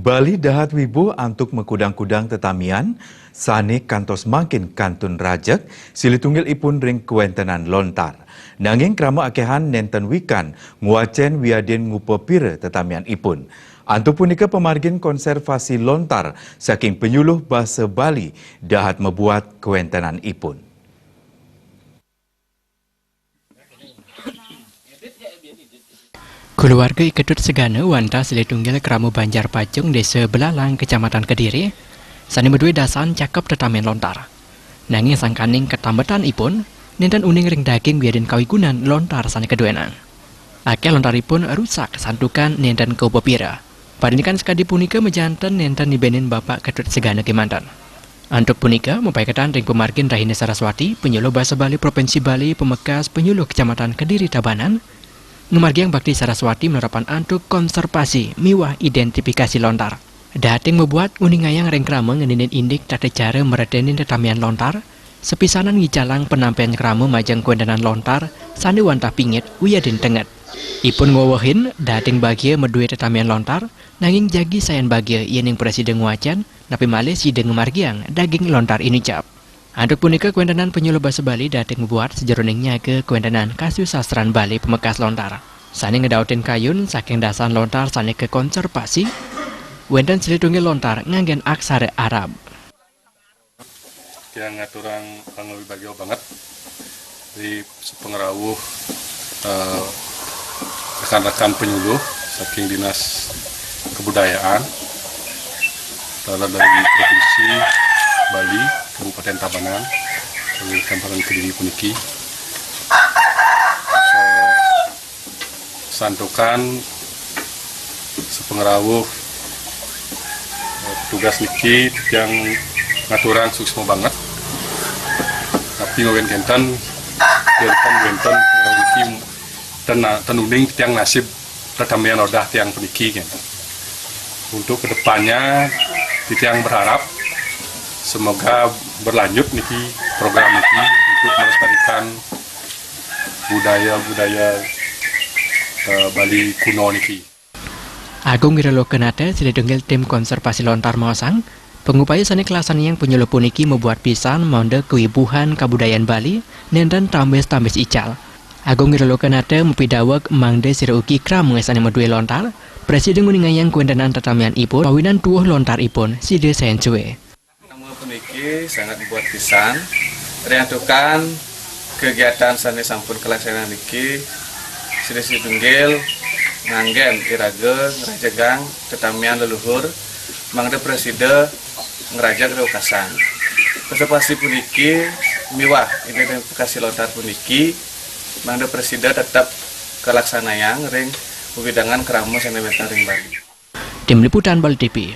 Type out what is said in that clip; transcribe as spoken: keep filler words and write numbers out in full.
Bali dahat wibuh antuk makudang-kudang tetamian, sane kantos mangkin kantun rajeg, silih tunggil ipun ring kawentenan lontar. Nanging krama akehan nenten wikan ngwacen wiadin ngupapira tetamian ipun. Antuk punika pamargin konservasi lontar saking Penyuluh Basa Bali dahat mabuat kawentenan ipun. Kulawarga I Ketut Segana wantah silih tunggil krama Banjar Pacung, Desa Belalang, Kecamatan Kediri, sane madue dasan cakep tetamian lontar. Nanging sangkaning katambetan ipun, nenten uning ring daging wiadin kawigunan lontar sane kaduenan. Akeh lontaripun rusak santukan nenten kaupapira. Parindikan sakadi punika majanten nenten nibenin Bapak Ketut Segana kemanten. Antuk punika mapaiketan ring pamargin Rahina Saraswati, Penyuluh Basa Bali Provinsi Bali, pamekas Penyuluh Kecamatan Kediri Tabanan, ngamargiang bakti Saraswati malarapan antuk konservasi miwah identifikasi lontar. Dating mabuat nguningayang ring krama ngeninin indik tata cara mretenin tetamian lontar, sapisanan ngicalang panampean krama majeng kawentenan lontar sane wantah pingit wiadin tenget. Ipun ngwewehin dating bagia madue tetamian lontar, nanging jagi sayan bagia yening prasida ngwacen, napi malih sida ngamargiang daging lontar inucap. Antuk punika kawentenan Penyuluh Basa Bali dating mabuat sajeroning nyaga kawentenan kasusastran Bali pamekas lontar. Sane ngedautin kayun saking dasan lontar sane kakonservasi, wenten silih tunggil lontar nganggen aksara Arab. Tiang ngaturang pangawibagya banget di sepengrauh, eh, rekan-rekan penyuluh saking Dinas Kebudayaan, dalam dari Provinsi Bali, Kabupaten Tabanan, Kabupaten Kediri puniki. Eh, santukan sepengrauh, eh, petugas niki tiang ngaturang suksma banget. Tapi ngawin kenten, kenten, kenten, eh, niki ten, ten uning tiang nasib tetamian odah tiang puniki, kenten. Untuk kedepannya, tiang berharap semoga berlanjut niki program niki untuk melestarikan budaya-budaya, eh, Bali kuno niki. Agung Wiralokanata, silih tunggil tim konservasi lontar maosang, pangupaya sane kalaksanayang penyuluh puniki mabuat pisan mangda kawibuhan kabudayan Bali nenten tambis-tambis ical. Agung Wiralokanata mapidaweg mangda sira ugi krama sane madue lontar, prasida nguningayang kawentenan tetamian ipun, pawinan tuuh lontar ipun sida sayan sue. Nama puniki sangat buat pisan. Riantukan kegiatan sane sampun kalaksanaan niki, silih tunggil nganggen iraga ngrajegang tetamian leluhur, mangda prasida ngrajeg ring wekasan. Konservasi puniki miwah identifikasi lontar puniki, mangda prasida tetep kalaksanayang ring wewidangan krama sane wenten ring Bali. Tim Liputan Bali T V.